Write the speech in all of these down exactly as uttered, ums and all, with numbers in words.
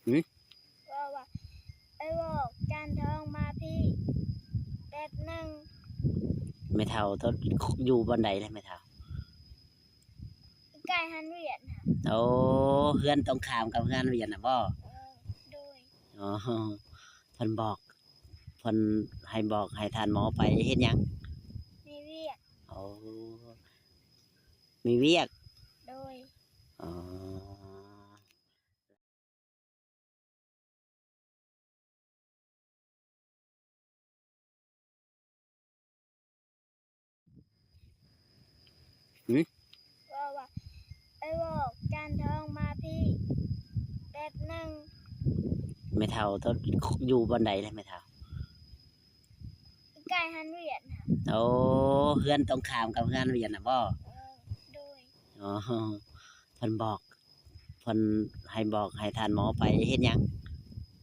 หืม ว่าว่า ไปบอกจานทองมาพี่แป๊บหนึ่ง แม่เฒ่าตอนอยู่บ่อนใดเลยแม่เฒ่า ใกล้ฮันเวียดนะ โอ้ เฮือนตรงข้ามกับเฮือนเวียดนะบ่ เออ โดย อ๋อ เพิ่นบอก เพิ่นให้บอกให้ท่านหมอไปเฮ็ดหยัง มีเวียก โอ้ มีเวียก โดย อ๋อ หืม ว่าว่า ไปบอกจานทองมาพี่แป๊บหนึ่ง แม่เฒ่าตอนอยู่บ่อนใดเลยแม่เฒ่า ใกล้ฮันเวียดนะ โอ้ เฮือนตรงข้ามกับเฮือนเวียดนะบ่ เออ โดย อ๋อ เพิ่นบอก เพิ่นให้บอกให้ท่านหมอไปเฮ็ดหยัง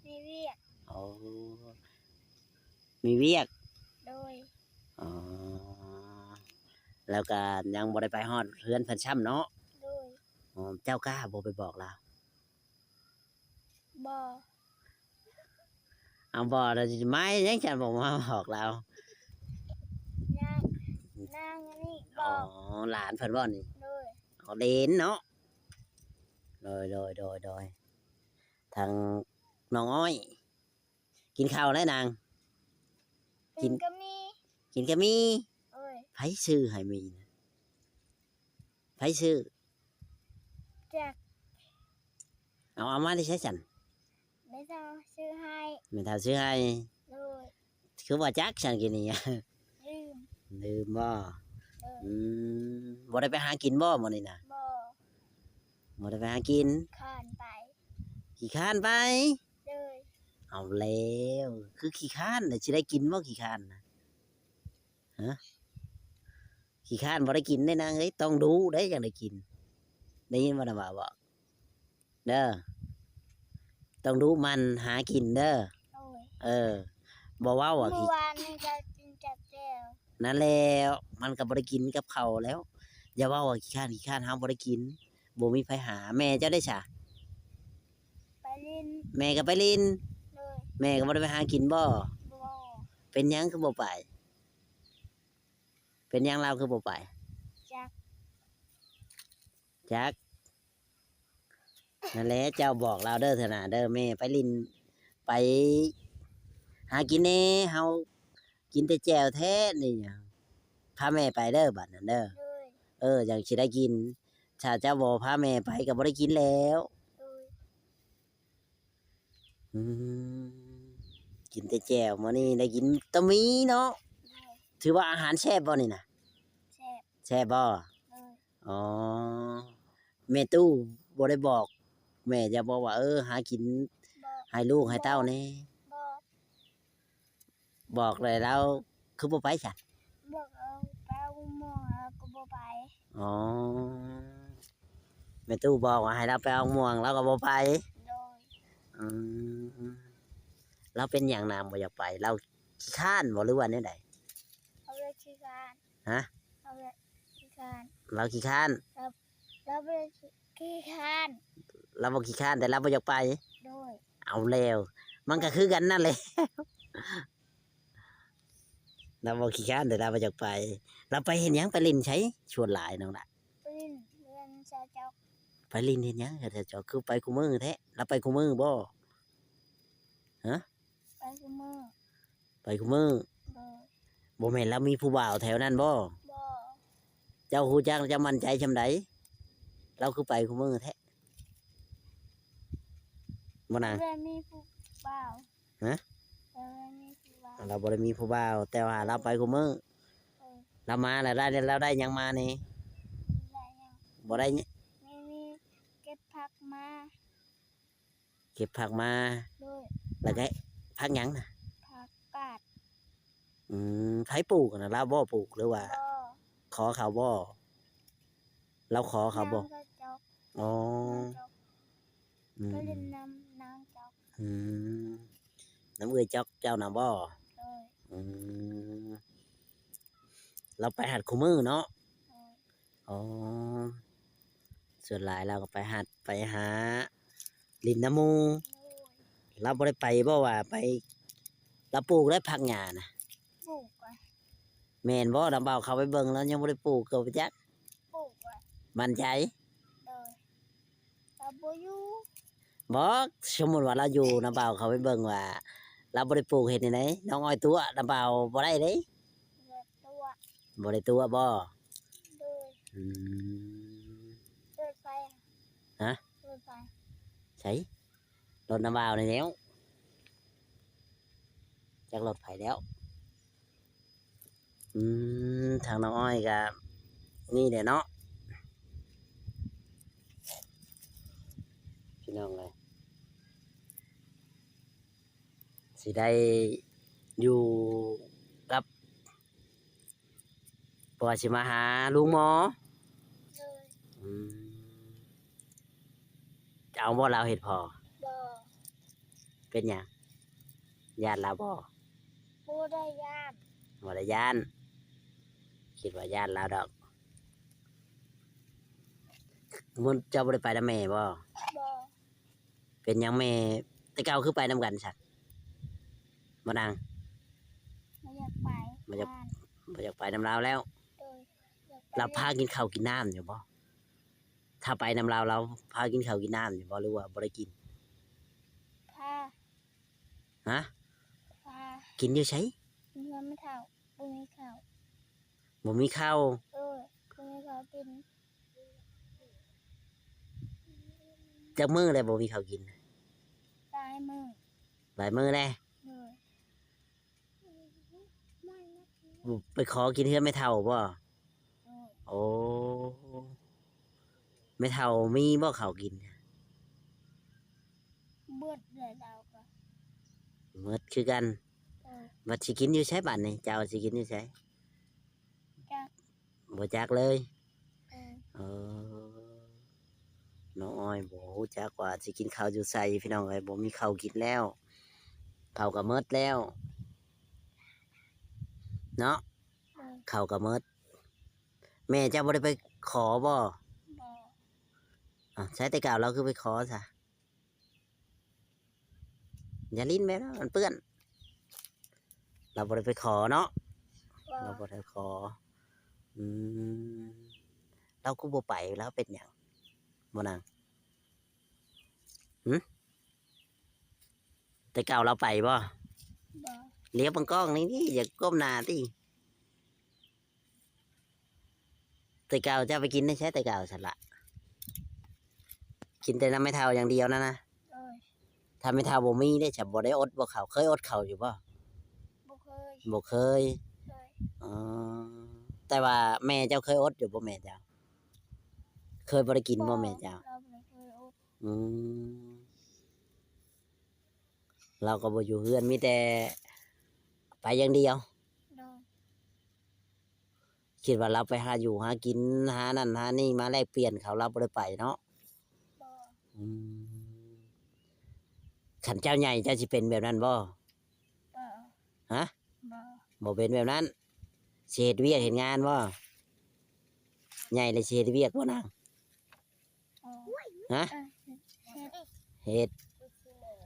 มีเวียก โอ้ มีเวียก โดย อ๋อ แล้วก็ยังบ่ได้ไปฮอดเฮือนเพิ่นซ้ำเนาะ โดย อ๋อ เจ้ากล้าบ่ไปบอกลาว บ่ เอาบ่ แล้วสิมาเฮ็ดหยังจั่งบ่มาบอกลาว นาง นางอันนี้บอก อ๋อ หลานเพิ่นบ่นี่ โดย อ๋อ เหลนเนาะ โดย โดย โดย โดย ทางน้องอ้อย กินข้าวแล้วนาง กิน กินก็มี กินก็มี โอ้ย ไผซื้อให้มีนะ ไผซื้อ จัก เอา เอามาได้ใช้สัน แม่เฒ่าซื้อให้ แม่เฒ่าซื้อให้ โดย คือว่าจักสันกินนี่ ลืม ลืมบ่ โดย อืม บ่ได้ไปหากินบ่มื้อนี้นะ บ่ บ่ได้ไปหากิน ค้านไป ขี้ค้านไป โดย เอาแล้ว คือขี้ค้านน่ะ สิได้กินบ่ขี้ค้านนะ ฮะ ขี้ค้านบ่ได้กินเด้นางเอ้ย ต้องดุเด้จั่งได้กิน ได้ยินบ่นะว่าบอก เด้อ ต้องดุหมั่นหากินเด้อ โอ้ย เออ บ่เว้าว่าขี้ เมื่อวานนี่ก็กินกับแจ่ว นั่นแหละ มันก็บ่ได้กินกับข้าวแล้ว อย่าเว้าว่าขี้ค้าน ขี้ค้าน เฮาบ่ได้กิน บ่มีไผหา แม่เจ้าได้ซะ ไปเล่น แม่ก็ไปเล่น โดย แม่ก็บ่ได้ไปหากินบ่ บ่ เป็นหยังคือบ่ไป เป็นหยังลาวคือบ่ไป จัก จัก นั่นแหละ เจ้าบอกลาวเด้อเถอะนะเด้อ แม่ไปเล่น ไปหากินแหน่ เฮากินแต่แจ่วแท้นี่ พาแม่ไปเด้อบัดนั้นเด้อ โดย เออ จั่งสิได้กิน ถ้าเจ้าบ่พาแม่ไปก็บ่ได้กินแล้ว โดย อืม กินแต่แจ่ว มื้อนี้ได้กินตะหมี่เนาะ โดย ถือว่าอาหารแซ่บบ่นี่นะ แซ่บ แซ่บบ่ โดย อ๋อ แม่ตู้บ่ได้บอก แม่จะบอกว่า เออ หากิน บอก ให้ลูกให้เต้าแหน่ บอก บอกเลยแล้ว คือบ่ไปซะ บอกเอาไปเอาม่วงแล้วก็บ่ไป อ๋อ แม่ตู้บอกว่าให้เราไปเอาม่วง เราก็บ่ไป โดย อืม เราเป็นหยังนางบ่อยากไป เราขี้ค้านบ่หรือว่าแนวใด เอาเลยขี้ค้าน ฮะ เอาเลยขี้ค้าน เราขี้ค้าน ครับ เราเป็นขี้ค้าน เราบ่ขี้ค้าน แต่เราบ่อยากไป โดย เอาแล้ว มันก็คือกันนั่นแหละ เราบ่ขี้ค้าน แต่เราบ่อยากไป เราไปเฮ็ดหยัง ไปเล่นไส ชวนหลายน้องละ ไปเล่นเฮือนสาวจอก ไปเล่นเฮ็ดหยังเฮือนสาวจอก คือไปคู่มื้อแท้ เราไปคู่มื้อบ่ ฮะ ไปคู่มื้อ ไปคู่มื้อ โดย บ่แม่นลาวมีผู้บ่าวแถวนั้นบ่ บ่ เจ้าฮู้จัก เจ้ามั่นใจส่ำใด ลาวคือไปคู่มื้อแท้ บ่นาง บ่ได้มีผู้บ่าว ฮะ บ่ได้มีผู้บ่าว ลาวบ่ได้มีผู้บ่าว แต่ว่าลาวไปคู่มื้อ เออ ลาวมาแล้วได้ ลาวได้หยังมานี่ ได้หยัง บ่ได้หยัง มี มีเก็บผักมา เก็บผักมา โดย แล้วก็ผักหยังน่ะ ผักกาด อืม ไผปลูกน่ะ ลาวบ่ปลูกหรือว่า บ่ ขอเขาบ่ ลาวขอเขาบ่ นางก็จอก อ๋อ นางจอก อืม ไปเล่นนำนางจอก อืม นำเอื้อยจอกเจ้าน่ะบ่ โดย อืม ลาวไปฮอดคู่มื้อเนาะ โดย อ๋อ ส่วนหลายลาวก็ไปฮอด ไปหาเล่นนำหมู่ โดย ลาวบ่ได้ไปบ่ว่าไป ลาวปลูกได้ผักหญ้านะ ปลูกอะ แม่นบ่ น้าบ่าวเข้าไปเบิ่ง ลาวยังบ่ได้ปลูกก็บ่จัก ปลูกอะ มั่นใจ โดย ลาวบ่อยู่ บ่ สมมุติว่าลาวอยู่ น้าบ่าวเข้าไปเบิ่งว่า ลาวบ่ได้ปลูกเฮ็ดจั่งใด น้องอ้อยตั๋ว น้าบ่าวบ่ได้เด้ บ่ได้ตั๋ว บ่ได้ตั๋วบ่ โดย อืม รถไฟอะ ฮะ รถไฟ ไส รถน้าบ่าวนี่แหล้ว จักรถไผแล้ว อืม ทางน้องอ้อยก็นี่แหละเนาะ พี่น้องเอ้ย สิได้อยู่กับ เพราะว่าสิมาหาลุงหมอ โดย อืม เอาบ่ลาวเฮ็ดพ่อ บ่ เป็นหยัง ย้านลาวบ่ บ่ได้ย้าน บ่ได้ย้าน คิดว่าย้านลาวดอก มื้อเจ้าบ่ได้ไปนำแม่บ่ บ่ เป็นหยังแม่ แต่เก่าคือไปนำกันซะ บ่นาง บ่อยากไป บ่อยาก ย้าน บ่อยากไปนำลาวแล้ว โดย อยากไป ลาวพากินข้าวกินน้ำอยู่บ่ ถ้าไปนำลาว ลาวพากินข้าวกินน้ำอยู่บ่ หรือว่าบ่ได้กิน พา ฮะ พา กินอยู่ไส เฮือนแม่เฒ่า บ่มีข้าว บ่มีข้าว เออ บ่มีข้าวกิน จักมื้อแล้วบ่มีข้าวกิน หลายมื้อ หลายมื้อแล้ว โดย ไปขอกินเฮือนแม่เฒ่าบ่ โดย โอ้ แม่เฒ่ามีบ่ข้าวกิน เบิดแล้วลาวก็ เบิดคือกัน เออ บัดสิกินอยู่ไสบัดนี้ เจ้าสิกินอยู่ไส จัก บ่จักเลย เออ เออ น้องอ้อยบ่ฮู้จักว่าสิกินข้าวอยู่ไส พี่น้องเอ้ย บ่มีข้าวกินแล้ว ข้าวก็เบิดแล้ว เนาะ เออ ข้าวก็เบิด แม่เจ้าบ่ได้ไปขอบ่ บ่ อ่ะ ใช้แต่กาวเราคือไปขอซะ อย่าลิ้นแม่เนาะ มันเปื้อน เราบ่ได้ไปขอเนาะ บ่ เราบ่ได้ขอ อืม เราคือบ่ไป แล้วเป็นหยัง บ่นาง หึ แต่เก่าเราไปบ่ บ่ เลี้ยวเบิ่งกล้องนี่ นี่ อย่าก้มหน้าติ แต่เก่าเจ้าไปกินได้ใช้แต่เก่าซั่นละ กินแต่นำแม่เฒ่าอย่างเดียวนั่นนะ โดย ถ้าแม่เฒ่าบ่มีเด้ จะบ่ได้อดบ่ข้าว เคยอดข้าวอยู่บ่ บ่เคย บ่เคย เคย อ๋อ แต่ว่าแม่เจ้าเคยอดอยู่บ่ แม่เจ้า เคยบ่ได้กินบ่ บ่ แม่เจ้า ลาวบ่ได้เคยอด อืม ลาวก็บ่อยู่เฮือน มีแต่ไปอย่างเดียว โดย คิดว่าลาวไปหาอยู่หากิน หานั่นหานี่มาแลกเปลี่ยนเขา ลาวบ่ได้ไปเนาะ บ่ อืม คันเจ้าใหญ่เจ้าสิเป็นแบบนั้นบ่ บ่ ฮะ บ่ บ่เป็นแบบนั้น สิเฮ็ดเวียกเฮ็ดงานบ่ ใหญ่แล้วสิเฮ็ดเวียกบ่นาง อ๋อ ฮะ เออ เฮ็ด เฮ็ด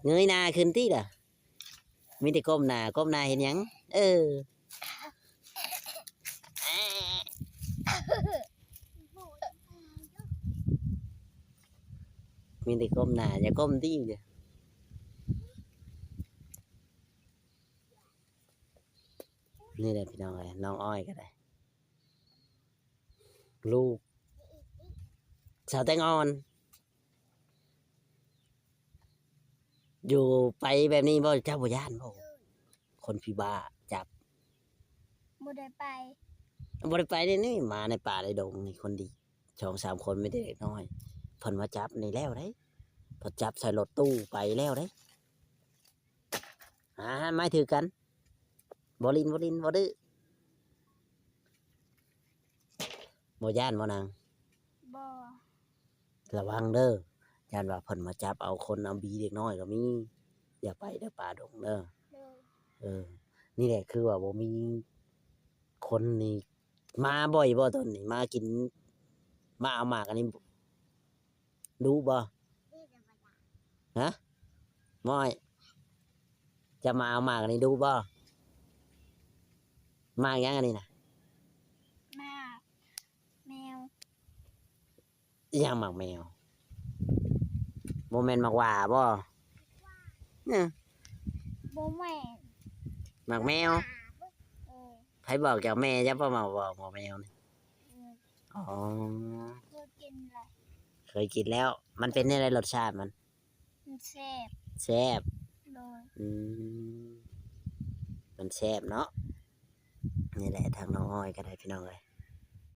เงยหน้าขึ้นติล่ะ มีแต่ก้มหน้า ก้มหน้าเฮ็ดหยัง เออ มีแต่ก้มหน้า อย่าก้มติ นี่แหละพี่น้องเอ้ย น้องอ้อยก็ได้ ลูกสาวแตงอ่อน อยู่ไปแบบนี้บ่ เจ้าบ่ย้านบ่ คนผีบ้าจับ บ่ได้ไป บ่ได้ไปเด้นี่ มาในป่าในดงนี่คนดี สองสามคนมีแต่เด็กน้อย เพิ่นมาจับนี่แล้วเด้ เพิ่นจับใส่รถตู้ไปแล้วเด้ หาไม้ถือกัน บ่ลิน บ่ลิน บ่ดื้อ บ่ย้านบ่นาง บ่ ระวังเด้อ ย้านว่าเพิ่นมาจับเอาคนเอาบีเด็กน้อยก็มี อย่าไปเด้อป่าดงเด้อ โดย เออ นี่แหละคือว่าบ่มีคนนี่ มาบ่อยบ่ตอนนี้ มากิน มาเอาหมากอันนี้ ดุบ่ ฮะ มอย จะมาเอาหมากอันนี้ดูบ่ หมากหยังอันนี้นะ หมากแมว อิหยังหมากแมว บ่แม่นหมากหว้าบ่ เนี่ย บ่แม่น หมากแมว เออ ไผบอกเจ้าแม่เจ้าบ่มาบอกหมากแมวนี่ เออ อ๋อ เคยกินอะไร เคยกินแล้ว มันเป็นจั่งใดรสชาติมัน มันแซ่บ แซ่บ โดย อืม มันแซ่บเนาะ นี่แหละทางน้องอ้อยก็ได้พี่น้องเอ้ย